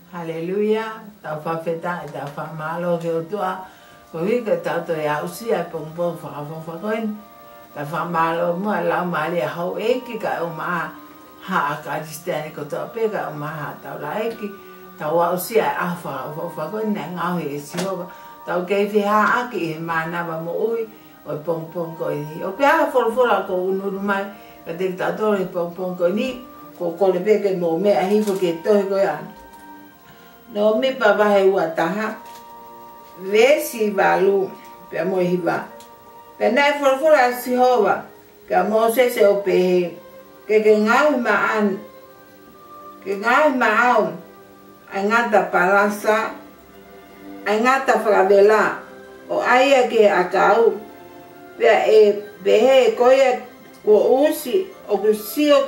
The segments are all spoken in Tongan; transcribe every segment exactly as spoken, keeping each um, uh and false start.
Haleluia, tau fakafetaʻi, tau fakamālō ki he ʻOtua, koeʻuhi ko ʻetau toe aʻusia e pongipongi fakaʻofoʻofa ko eni. Tau fakamālō muʻa e laumālie ʻa e houʻeiki kae ʻumaʻā haʻa Kalisitiane kotoa pē kae ʻumaʻā haʻa taulaʻeiki. Tau aʻusia e ʻaho fakaʻofoʻofa ko eni naʻe ngaohi ʻe Sihova. Tau kei feʻaveʻaki he mānava moʻui ʻo e pongipongi ko eni. ʻOku ʻi ai ha folofola ʻoku ou ʻunuʻunu mai kiate kitautolu he pongipongi ko eni, ʻoku ou kole pē ke mou meʻa hifo ki he tohi ko ia ʻa Nōmipa vahe ua taha, veesi valu pea mo e hiva. Pea naʻe folofola ʻa Sihova kia Mōsese ʻo pehē, ke ke ngaohi maʻa-, ke ngaohi maʻau ʻa e ngata palasa, ʻa e ngata fakavela, ʻo ʻai ia ki he ʻakau, pea ʻe pehē ko ia kuo usi ʻoku sio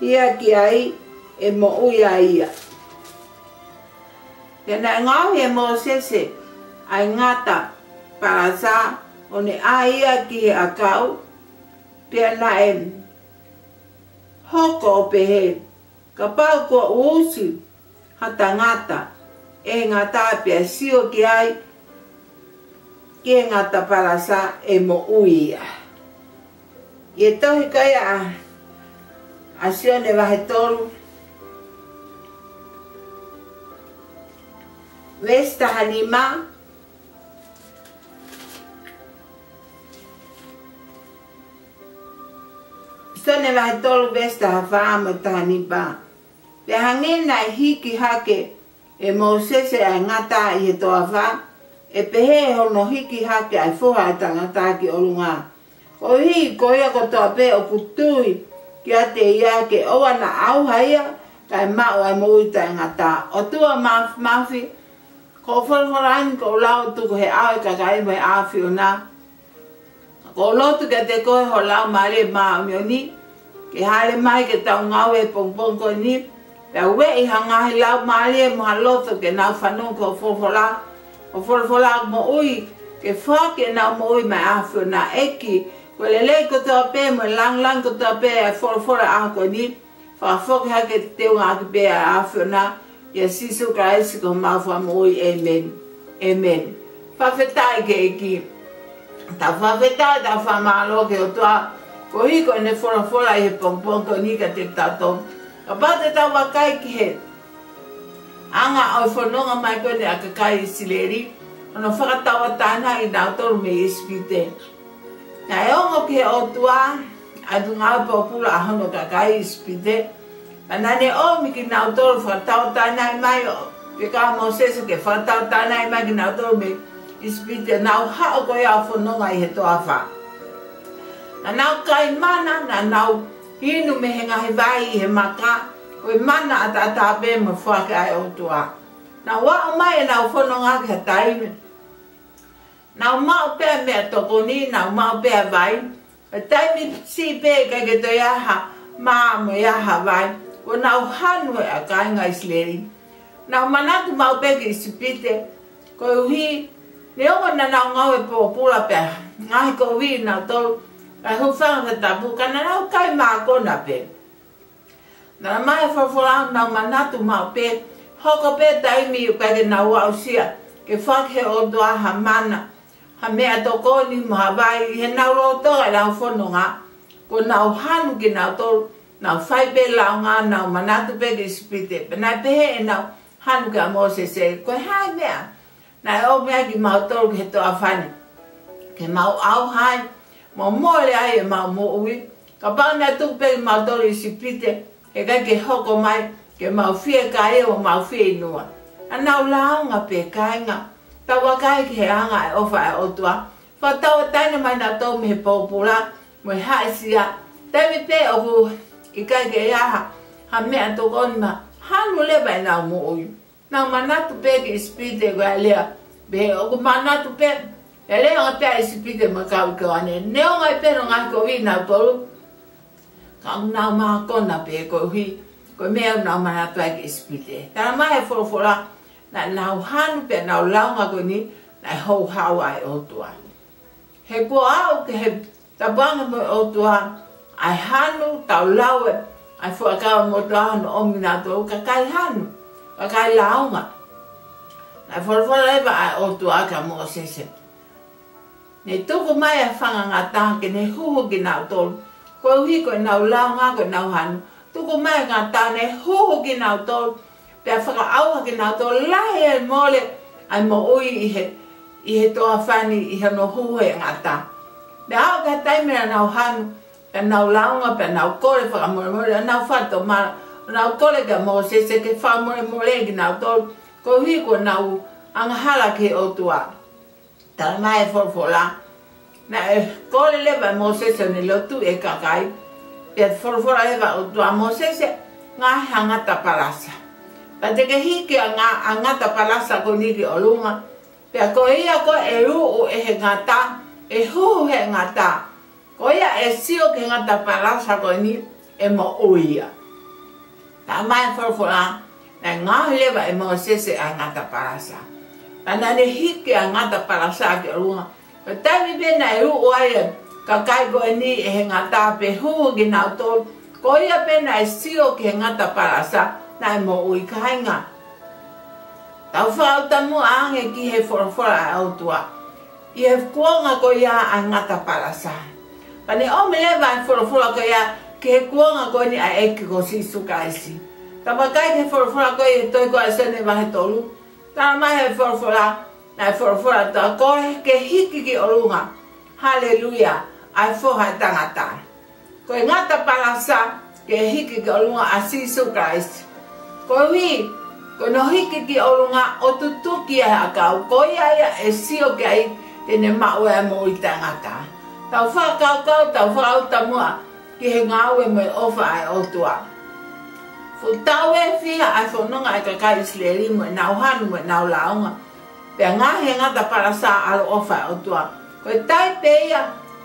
ia ki ai ʻe moʻui ai ia. Pea naʻe ngaohi ʻe Mōsese ʻa e ngata palasa ʻo ne ʻai ia ki he ʻakau, pea naʻe hoko ʻo pehē, kapau kuo usi ha tangata ʻe he ngata pea sio ki ai, ki he ngata palasa, ʻe moʻui ia. ʻI he tohi ko ia ʻa, ʻa Sione vahe tolu, veesi taha nima, Sione vahe tolu veesi taha fā mo e taha nima. Pea hangē naʻe hiki hake ʻe Mōsese ʻa e ngata ʻi he toafa, ʻe pehē hono hiki hake ʻa e Foha ʻo e Tangata ki ʻolunga. Koeʻuhi ko ia kotoa pē ʻoku tui kiate ia ke ʻoua naʻa ʻauha ia, kae maʻu ʻa e moʻui taʻengata. ʻOtua Māfimafi, ko hoʻo folofola eni kuo lau tuku he ʻao ʻo e kakai mo e ʻAfiona. ʻOku ou lotu kiate koe ho Laumālie Māʻoniʻoni, ke hāʻele mai ke tau ngāue he pongipongi ko eni, pea ueʻi ha ngaahi laumālie mo ha loto ke nau fanongo ki hoʻo folofola, hoʻo folofola moʻui, ke foaki ʻenau moʻui maʻa e ʻAfiona. ʻEiki, ko e lelei kotoa pē mo e lāngilangi kotoa pē ʻa e folofola ʻaho ko eni, fakafoki hake ke teunga ʻaki pē ʻa e ʻAfiona, ʻia Sīsū Kalaisi ko homau Fakamoʻui. ʻĒmeni. ʻĒmeni. Fakafetaʻi ki he ʻEiki. Tau fakafetaʻi, tau fakamālō ki he ʻOtua, koeʻuhi ko ʻene folofola ʻi he pongipongi ko eni kiate kitautolu. Kapau te tau vakai ki he anga ʻo e fononga mai ko eni ʻa e kakai ʻIsileli, hono fakatauʻatāinaʻi kinautolu mei ʻIsipite. Naʻe ongo ki he ʻOtua ʻa e ngāue pōpula ʻa hono kakai ʻIsipite. Pea naʻa ne ʻomi kinautolu, fakatauʻatāinaʻi mai ʻo, pea kia Mōsese ke fakatauʻatāinaʻi mai kinautolu mei ʻIsipite, nau haʻu ko ia ʻo fononga ʻi he toafa. Naʻa nau kai mana, naʻa nau inu mei he ngaahi vai ʻi he maka, ko e mana ʻataʻatā pē mo e foaki ʻa e ʻOtua. Nau aʻu mai ʻenau fononga ki ha taimi, nau maʻu pē ʻa e meʻatokoni, nau maʻu pē ʻa e vai. Ko e taimi siʻi pē ʻikai ke toe ʻi ai ha mā mo e ʻi ai ha vai, kuo nau hanu ʻa e kāinga ʻIsileli. Nau manatu maʻu pē ki ʻIsipite, koeʻuhi neongo naʻa nau ngāue pōpula pea ngaahi kovi kinautolu, kae hūfanga he tapu, ka naʻa nau kai mākona pē. Naʻe ʻomai e folofola, nau manatu maʻu pē, hoko pē taimi ʻoku ʻikai ke nau aʻusia ke foaki ʻe he ʻOtua ha mana, ha meʻatokoni mo ha vai ʻi heʻenau lolotonga ʻenau fononga, kuo nau hanu kinautolu, nau fai pē lāunga, nau manatu pē ki ʻIsipite. Pea naʻe pehē ʻenau hanu kia Mōsese, ko e hā e meʻa naʻe ʻomi ai kimautolu ki he toafa ni, ke mau ʻauha ai mo mole ai ʻemau moʻui? Kapau naʻe tuku pē kimautolu ʻi ʻIsipite, heʻikai ke hoko mai ke mau fiekaia mo mau fieinua. Naʻa nau lāunga pē, kāinga. Tau vakai ki he anga e ʻofa ʻa e ʻOtua. Fakatauʻatāina mai nautolu mei he pōpula mo e haʻisia. Taimi pē ʻoku ʻikai ke ʻi ai ha, ha meʻatokoni, nau hanu leva ʻenau moʻui. Nau manatu pē ki ʻIsipite, ko e lea pē ʻoku manatu pē, ʻe lea ʻa pē ʻa ʻIsipite mo e kau ʻi Koane. Neongo ai pē hono ngaahi kovi kinautolu, ka ʻoku nau mākona pē koeʻuhi ko e meʻa ʻoku nau manatu ai ki ʻIsipite. Talamai ʻe he folofola, naʻa nau hanu pea nau lāunga ko eni, naʻe houhau ʻa e ʻOtua. He kuo aʻu ki he tapuange mo e ʻOtua ʻa e hanu, tau lau ʻa e Fuakava Motuʻa hono ʻomi kinautolu ko e kakai hanu. kakai lāunga. Naʻe folofola leva ʻa e ʻOtua kia Mōsese, ne tuku mai ʻa e fanga ngata ke ne huhu kinautolu, koeʻuhi ko ʻenau lāunga, ko ʻenau hanu. Tuku mai ngata ne huhu kinautolu, pea fakaʻauha kinautolu, lahi e mole ʻa e moʻui ʻi he, ʻi he toafa ni ʻi hono huhu ʻe he ngata. Pea aʻu ki he taimi naʻa nau hanu, pea nau lāunga, pea nau kole fakamolemole, ʻa nau fakatomala, nau kole kia Mōsese ke fakamolemole kinautolu, koeʻuhi ko ʻenau angahala ki he ʻOtua. Talamai ʻe he folofola, naʻe kole leva ʻe Mōsese ʻo ne lotu e kakai. Pea folofola leva ʻOtua, Mōsese, ngaohi ha ngata palasa. Pea te ke hiki ʻa e nga-, ʻa e ngata palasa ko eni ki ʻolunga. Pea ko ia ko ē ʻe uʻu ʻe he ngata, ʻe huhu ʻe he ngata, ko ia ʻe sio ki he ngata palasa ko eni ʻe moʻui ia. Talamai ʻe he folofola, naʻe ngaohi leva ʻe Mōsese ʻa e ngata palasa. Pea naʻa ne hiki ʻa e ngata palasa ki ʻolunga. Ko e taimi pē naʻe uʻu ai ʻa e kakai ko eni ʻe he ngata pea huhu kinautolu, ko ia pē naʻe sio ki he ngata palasa naʻe moʻui, kāinga. Tau fakaʻuta muʻa ange ki he folofola ʻa e ʻOtua ʻi he kuonga ko ia ʻa e ngata palasa. Pea ne ʻomi leva ʻa e folofola ko ia ki he kuonga ko eni ʻa e ʻEiki ko Sīsū Kalaisi. Tau vakai ki he folofola ko ia ʻi he tohi ko ē ʻa Sione vahe tolu. Talamai ʻe he folofola, naʻe folofola ʻa e ʻOtua, ko e ke hiki ki ʻolunga, haleluia, ʻa e Foha ʻo e tangata. Ko e ngata palasa ke hiki ki ʻolunga ʻa Sīsū Kalaisi. Koeʻuhi ko hono hiki ki ʻolunga ʻo tutuki ʻa e ʻakau, ko ia ia ʻe sio ki ai te ne maʻu ʻa e moʻui taʻengata. Tau fakakaukau, tau fakaʻuta muʻa ki he ngāue mo e ʻofa ʻa e ʻOtua. Fuʻu tau ʻe fiha ʻa e fononga ʻa e kakai ʻIsileli mo ʻenau hanu mo ʻenau lāunga, pea ngaohi e ngata palasa ʻaloʻofa ʻa e ʻOtua. Ko e taipe ia,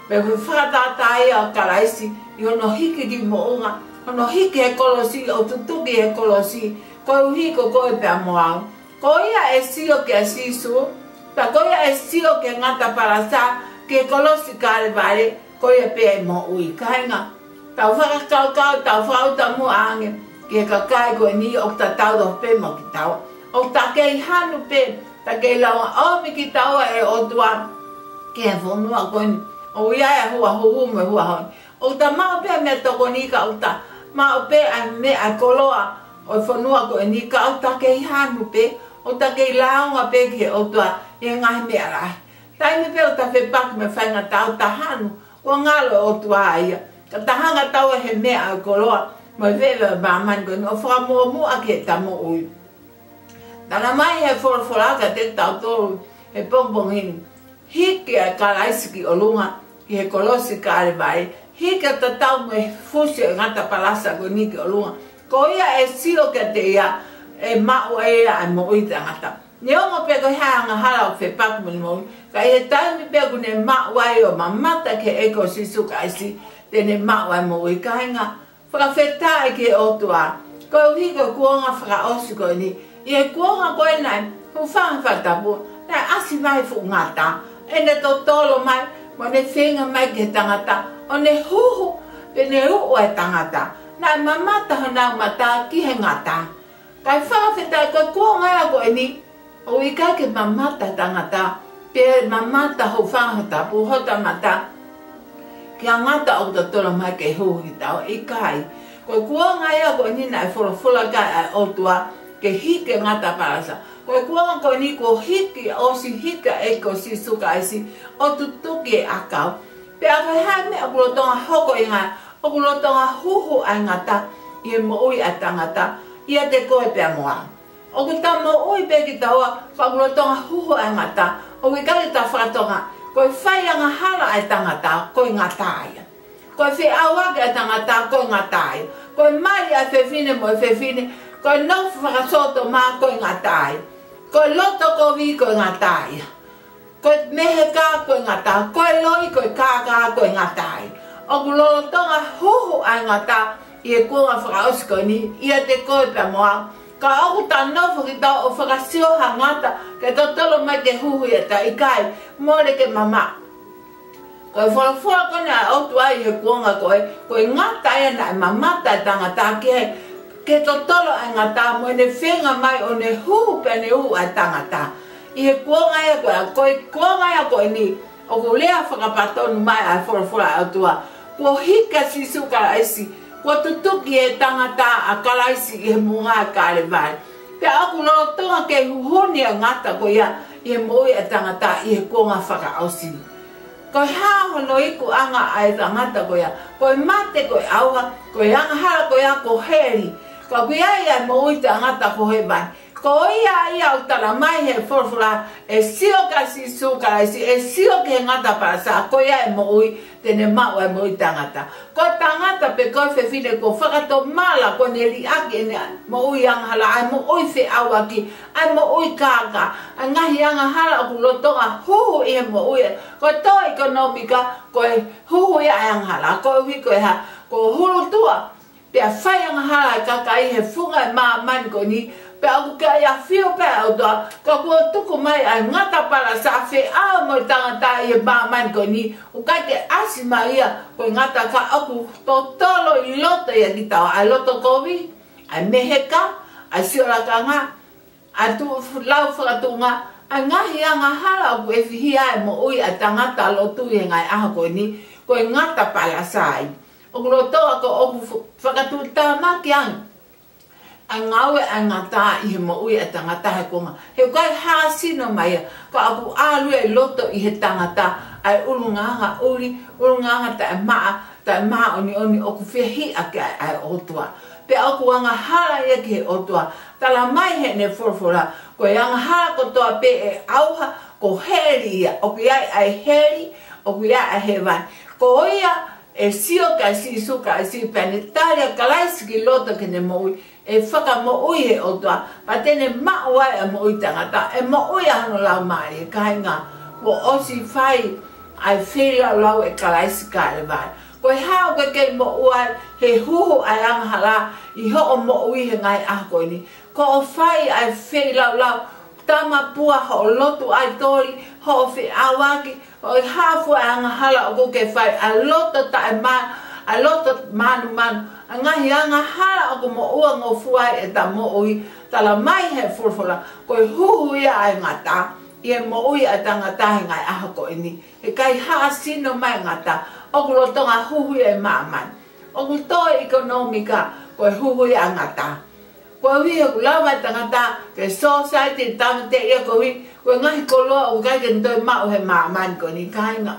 pe ko e fakatātā ia ʻo Kalaisi ʻi hono hiki ki moʻunga, hono hiki he kolosi, ʻo tutuki he kolosi, koeʻuhi ko koe pea mo au. Ko ia ʻe sio kia Sīsū, pea ko ia ʻe sio ki he ngata palasa, ki he kolosi Kalevale, ko ia pē ʻe moʻui, kāinga. Tau fakakaukau, tau fakaʻuta muʻa ange ki he kakai ko eni ʻoku tatau tofu pē mo kitaua. ʻOku ta kei hanu pē, ta kei lāunga, ʻomi kitaua ʻe he ʻOtua ki he fonua ko eni ʻoku ʻi ai ʻa e huʻa huhu mo e huʻa honi. ʻOku ta maʻu pē ʻa e meʻatokoni, ka ʻoku ta maʻu pē ʻa e meʻa, ʻa e koloa ʻo e fonua ko eni, ka ʻoku ta kei hanu pē, ʻoku ta kei lāunga pē ki he ʻOtua ʻi he ngaahi meʻa lahi. Taimi pē ʻoku ta fepaki mo e faingataʻa, ʻoku ta hanu, kuo ngalo e ʻOtua ia. Ka ta hanga taua he meʻa ʻo e koloa mo e veve ʻo māmani ko eni ʻo fakamuʻomuʻa ki heʻeta moʻui. Talamai ʻe he folofola kiate kitautolu he pongipongi ni, hiki ʻa Kalaisi ki ʻolunga ʻi he kolosi Kalevale, hiki ʻo tatau mo e fusi ʻo e ngata palasa ko eni ki ʻolunga. Ko ia ʻe sio kiate ia ʻe maʻu ʻe ia ʻa e moʻui taʻengata. Neongo pe ko e hā e angahala ʻoku fepaki mo e moʻui, ka ʻi he taimi pē ʻoku ne maʻu ai ʻo mamata ki he ʻEiki ko Sīsū Kalaisi, te ne maʻu ʻa e moʻui, kāinga. Fakafetaʻi ki he ʻOtua, koeʻuhi ko e kuonga fakaʻosi ko eni. ʻI he kuonga ko ē naʻe hūfanga he fakatapu, naʻe ʻasi mai e fuʻu ngata, ʻene totolo mai, mo ne feinga mai ki he tangata, ʻo ne huhu, pe ne uʻu e tangata. Naʻe mamata honau mata ki he ngata. Kae fakafetaʻi ko e kuonga ia ko eni, ʻoku ʻikai ke mamata tangata, pe mamata hūfanga he fakatapu hota mata ki ha ngata ʻoku totolo mai ke huhu kitaua, ʻikai. Ko e kuonga ia ko eni naʻe folofola ki ai ʻa e ʻOtua ke hiki e ngata palasa. Ko e kuonga ko eni kuo hiki, ʻosi hiki ʻa e ʻEiki ko Sīsū Kalaisi ʻo tutuki e ʻakau. Pea ko e hā e meʻa ʻoku lolotonga hoko ʻi he ngaahi, ʻoku lolotonga huhu ʻa e ngata ʻi he moʻui ʻa e tangata, ʻiate koe pea mo au. ʻOku ta moʻui pē kitaua, ka ʻoku lolotonga huhu ʻa e ngata. ʻOku ʻikai ke ta fakatokangaʻi, ko e fai angahala ʻa e tangata, ko e ngata ia. Ko e feʻauaki ʻa e tangata, ko e ngata ia. Ko e mali ʻa e fefine mo e fefine, ko e nofo fakasōtoma, ko e ngata ia. Ko e loto kovi, ko e ngata ia. Ko e meheka, ko e ngata. Ko e loi, ko e kākā, ko e ngata ia. ʻOku lolotonga huhu ʻa e ngata ʻi he kuonga fakaʻosi ko eni, ʻiate koe pea mo au. Ka ʻoku ta nofo kitaua ʻo fakasio ha ngata ke totolo mai ke huhu ia, ta ʻikai, mole ke mamaʻo. Ko e folofola ko eni ʻa e ʻOtua ʻi he kuonga ko ē, ko e ngata ia naʻe mamata e tangata ki he, ke totolo ʻa e ngata mo ʻene feinga mai ʻo ne huhu pea ne ʻuʻu ʻa e tangata. ʻI he kuonga ia ko ē, ko e kuonga ia ko eni, ʻoku lea fakapatonu mai ʻa e folofola ʻa e ʻOtua, kuo hiki ʻa Sīsū Kalaisi, kuo tutuki ʻe he tangata ʻa Kalaisi ʻi he moʻunga ʻo Kalevale. Pea ʻoku lolotonga ke huhu ni ʻa e ngata ko ia ʻi he moʻui ʻa e tangata ʻi he kuonga fakaʻosi. Ko e hā hono ikuʻanga ʻa e tangata ko ia? Ko e mate, ko e ʻauha, ko e angahala ko ia ko heli. Ka ʻoku ʻi ai ʻa e moʻui tangata ko hēvani. Ko ia ia ʻoku tala mai he folofola, ʻe sio kia Sīsū Kalaisi, ʻe sio ki he ngata palasa, ko ia ʻe moʻui, te ne maʻu ʻa e moʻui tangata. Ko e tangata pe ko e fefine kuo fakatomala, kuo ne liʻaki ʻene moʻui angahala, ʻa e moʻui feʻauaki, ʻa e moʻui kākā, ʻa e ngaahi angahala ʻoku lolotonga huhu ʻi he moʻui. Ko e tō ʻekonōmika, ko e huhu ia ʻa e angahala, koeʻuhi ko e hā? Ko e hulutua, pea fai angahala ʻa e kakai he funga ʻo e māmani ko eni, pea ʻoku kei ʻafio pē ʻa e ʻOtua, ka kuo tuku mai ʻa e ngata palasa feʻao mo e tangata ʻi he māmani ko eni, ʻoku ʻikai ke ʻasi mai ia ko e ngata, ka ʻoku totolo ʻi loto ʻia kitaua, ʻa e loto kovi, ʻa e meheka, ʻa e siolakanga, ʻa e tuʻu lau fakatuʻunga, ʻa e ngaahi angahala ʻoku ʻefihia ai e moʻui ʻa e tangata lotu ʻi he ngaahi ʻaho ko eni, ko e ngata palasa ia. ʻOku lolotonga ko ē ʻoku fa-, fakatuʻutāmaki ange ʻa e ngāue ʻa e ngata ʻi he moʻui ʻa e tangata he kuonga. He ʻoku ʻikai hāsino mai ia, ka ʻoku ʻalu ia ʻi loto ʻi he tangata ʻa e ʻulungaanga ʻuli, ʻulungaanga taʻemaʻa, taʻemāʻoniʻoni ʻoku fehiʻa ki ai ʻa e ʻOtua. Pea ʻoku angahala ia ki he ʻOtua. Tala mai heʻene folofola, ko e angahala kotoa pē ʻe ʻauha, ko heli ia, ʻoku ʻi ai ʻa e heli, ʻoku ʻi ai ʻa e hēvani. Ko ia ʻe sio kia Sīsū Kalaisi pea ne tali ʻa Kalaisi ki loto ki heʻene moʻui, ʻe fakamoʻui ʻe he ʻOtua, pea te ne maʻu ai ʻa e moʻui tangata, ʻe moʻui ʻa hono laumālie. Kāinga, kuo ʻosi fai ʻa e feilaulau ʻe Kalaisi ʻi Kalevale. Ko e hā ʻoku ke kei moʻua ai he huhu ʻa e angahala ʻi hoʻo moʻui he ngaahi ʻaho ko eni? Ko hoʻo fai ʻa e feilaulau, tamapua hoʻo lotu ʻaitoli, hoʻo feʻauaki, ʻo e hā fua ʻa e angahala ʻoku ke fai, ʻa e loto taʻemā-, ʻa e loto mānumanu, ʻa e ngaahi angahala ʻoku moʻua ngofua ai ʻeta moʻui. Tala mai he folofola, ko e huhu ia ʻa e ngata ʻi he moʻui ʻa e tangata he ngaahi ʻaho ko eni. He ʻikai hāsino mai e ngata, ʻoku lolotonga huhu ia ʻe māmani. ʻOku tō ʻekonōmika, ko e huhu ia ʻa e ngata. Koeʻuhi he ʻoku lava e tangata ke sōsaieti, tāmateʻi ia koeʻuhi ko e ngaahi koloa ʻoku ʻikai ke ne toe maʻu he māmani ko eni, kāinga.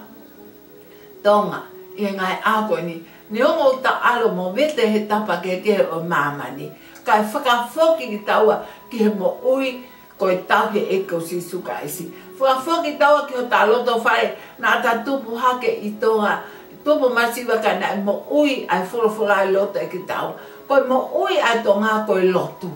Tonga, ʻi he ngaahi ʻaho ko eni, neongo ʻoku ta ʻalu ʻo movete he tapa kehekehe ʻo māmani, kae fakafoki kitaua ki he moʻui ko e tauhi ʻe he ʻEiki ko Sīsū Kalaisi. Fakafoki kitaua ki hota loto fale naʻa ta tupu hake ʻi Tonga, tupu masiva, ka naʻe moʻui ʻa e folofola ʻi loto ʻiate kitaua. Ko e moʻui ʻa e Tonga ko e lotu.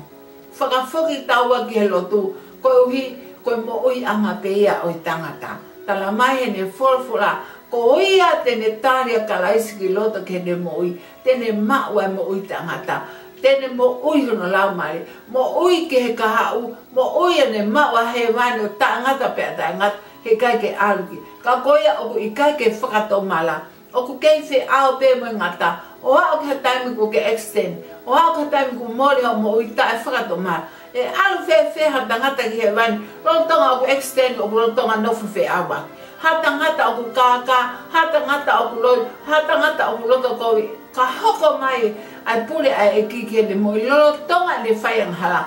Fakafoki kitaua ki he lotu, koeʻuhi ko e moʻuiʻanga pē ia ʻo e tangata. Tala mai heʻene folofola, ko ia te ne tali ʻa Kalaisi ki loto ki heʻene moʻui, te ne maʻu ʻa e moʻui tangata, te ne moʻui hono laumālie, moʻui ki he kahaʻu, moʻui ʻo ne maʻu ʻa hēvani ʻo taʻengata pea taʻengata, he ʻikai ke ʻalu ki ai. Ka ko ia ʻoku ʻikai ke fakatomala, ʻoku kei feʻao pē mo e ngata, ʻo aʻu ki ha taimi kuo ke extend, ʻo aʻu ki ha taimi kuo mole hoʻo moʻui taʻefakatomala. ʻE ʻalu fēfē ha tangata ki hēvani lolotonga ʻoku extend, ʻoku lolotonga nofo feʻauaki? Ha tangata ʻoku kākā, ha tangata ʻoku loi, ha tangata ʻoku loto kovi, ka hoko mai ʻa e pule ʻa e ʻEiki ki heʻene moʻui lolotonga ʻene fai angahala,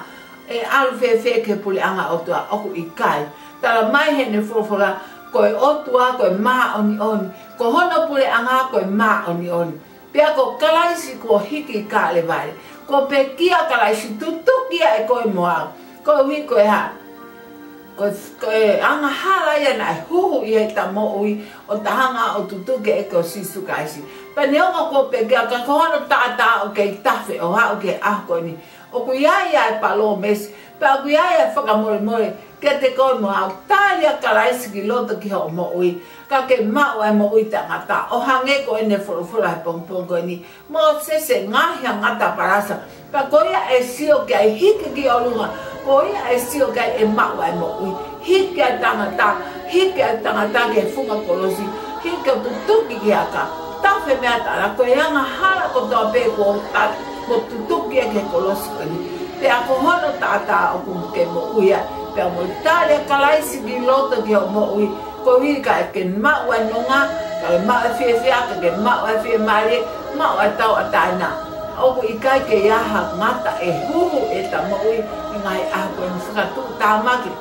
ʻe ʻalu fēfē ki he puleʻanga ʻo e ʻOtua? ʻOku ʻikai. Tala mai heʻene folofola, ko e ʻOtua ko e māʻoniʻoni, ko hono puleʻanga ko e māʻoniʻoni. Pea ko Kalaisi kuo hiki ʻi Kalevale. Kuo pekia Kalaisi, tutuki ia ʻe koe mo au. Koeʻuhi ko e hā? Ko, ko e angahala ia naʻe huhu ʻi heʻeta moʻui ʻo ta hanga ʻo tutuki ʻe he ʻEiki ko Sīsū Kalaisi. Pea neongo kuo pekia, ka ko hono taʻataʻa ʻoku kei tafe ʻo aʻu ki he ʻaho ko eni. ʻOku ʻi ai ʻa e palōmesi, pea ʻoku ʻi ai ʻa e fakamolemole kiate koe mo au. Tali ʻa Kalaisi ki loto ki hoʻo moʻui, ka ke maʻu ʻa e moʻui taʻengata, ʻo hangē ko ʻene folofola he pongipongi ko eni. Mōsese, ngaohi ha ngata palasa, pea ko ia ʻe sio ki ai, hiki ki ʻolunga, ko ia ʻe sio ki ai ʻe maʻu ʻa e moʻui. Hiki ʻa e tangata, hiki ʻa e tangata ki he funga kolosi, hiki ʻo tutuki ki he aka, tafe mei he taʻataʻa. Ko e angahala kotoa pē kuo ta Kuo tutuki ʻaki e kolosi ko eni. Pea ko hono taʻataʻa ʻoku ke moʻui ai. Pea mo e tali ʻa Kalaisi ki loto ki hoʻo moʻui. Koeʻuhi ka ke maʻu ʻa e nonga, ka ke maʻu ʻa e fiefia, ka ke maʻu ʻa e fiemālie, maʻu ʻa e tauʻatāina. ʻOku ʻikai ke ʻi ai ha ngata ʻe huhu ʻeta moʻui ʻi he ngaahi ʻaho ko eni, fakatuʻutāmaki.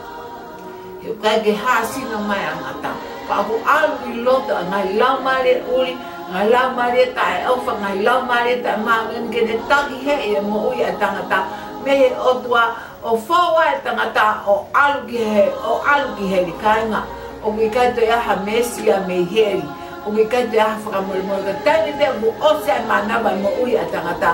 He ʻoku ʻikai ke hāsino mai ʻa e ngata. Ka ʻoku ʻalu ʻi loto ʻa e ngaahi laumālie ʻuli, ngaahi laumālie taʻeʻofa, ngaahi laumālie taʻemāʻoniʻoni ke ne takiheeʻi e moʻui ʻa e tangata mei he ʻOtua, ʻo fou ʻa e tangata ʻo ʻalu ki he, ʻo ʻalu ki heli, kāinga. ʻOku ʻikai toe ʻi ai ha Mīsaia mei heli. ʻOku ʻikai toe ʻi ai ha fakamolemole, ka taimi pē ʻoku ʻosi ʻa e mānava moʻui ʻa e tangata,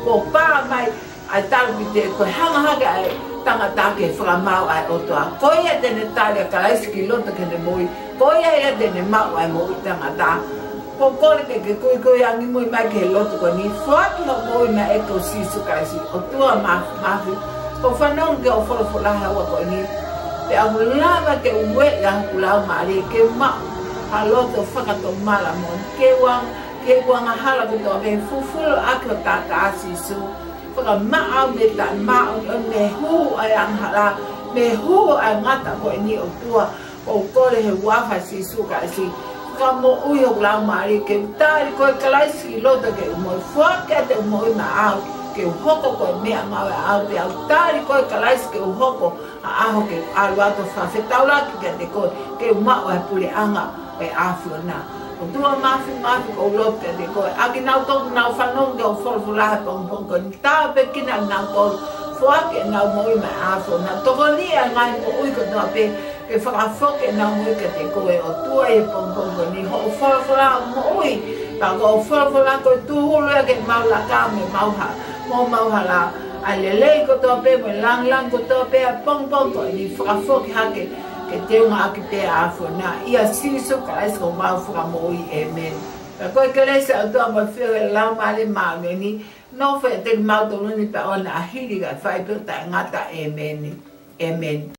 kuo pā mai ʻa e talupite, ko e hanga hake ʻa e tangata ke fakamaau ʻa e ʻOtua. Ko ia te ne tali ʻa Kalaisi ki loto ki heʻene moʻui. Ko ia ia te ne maʻu ʻa e moʻui taʻengata. ʻOku ou kole ke ke kuikui angimui mai ki he lotu ko eni. Foaki hoʻo moʻui maʻa e ʻEiki ko Sīsū Kalaisi. ʻOtua Māfimafi, ʻoku ou fanongo ki hoʻo folofola he ʻaho ko eni. Pea ʻoku lava ke ueʻi ʻa hoku laumālie ke maʻu ha loto fakatomala moʻoni. Ke u ang-, ke u angahala kotoa ke fufulu ʻaki ho taʻataʻa Sīsū. Fakamaʻa au mei he taʻemāʻoniʻoni, mei he huhu ʻa e angahala, mei he huhu ʻa e ngata ko eni ʻOtua. ʻOku ou kole he huafa ʻo Sīsū Kalaisi. Fakamoʻui hoku laumālie ke u tali koe Kalaisi ki loto ke u moʻui. Foaki atu hoʻo moʻui maʻau ke u hoko ko e meʻangāue ʻaʻau, pea u tali koe Kalaisi ke u hoko ha ʻaho ke u ʻalu atu ʻo fakafetaulaki kiate koe, ke u maʻu ʻa e puleʻanga ʻo e ʻAfiona. ʻOtua Māfimafi, ʻoku ou lotu kiate koe ʻa kinautolu ʻoku nau fanongo ki hoʻo folofola he pongipongi ko eni. Tāpuekina kinautolu, foaki ʻenau moʻui maʻa e ʻAfiona. Tokoniʻi ʻa e ngaahi moʻui kotoa pē ke fakafoki ʻenau moʻui kiate koe ʻOtua ʻi he pongipongi ko eni. Hoʻo folofola ʻoku moʻui, pea ko hoʻo folofola ko e tūhulu ia ki heʻemau laka mo ʻemau ha-, mo ʻemau hala. ʻA e lelei kotoa pē mo e lāngilangi kotoa pē ʻa e pongipongi ko eni, fakafoki hake ke teunga ʻaki pē ʻa e ʻAfiona. ʻIa Sīsū Kalaisi ko homau Fakamoʻui. ʻĒmeni. Pea ko e kelesi ʻa e ʻOtua mo e feohi ʻa e Laumālie Māʻoniʻoni, nofoʻia ʻiate kimautolu ni pea ʻoua naʻa hili kae fai pē ʻo taʻengata. ʻĒmeni. ʻĒmeni.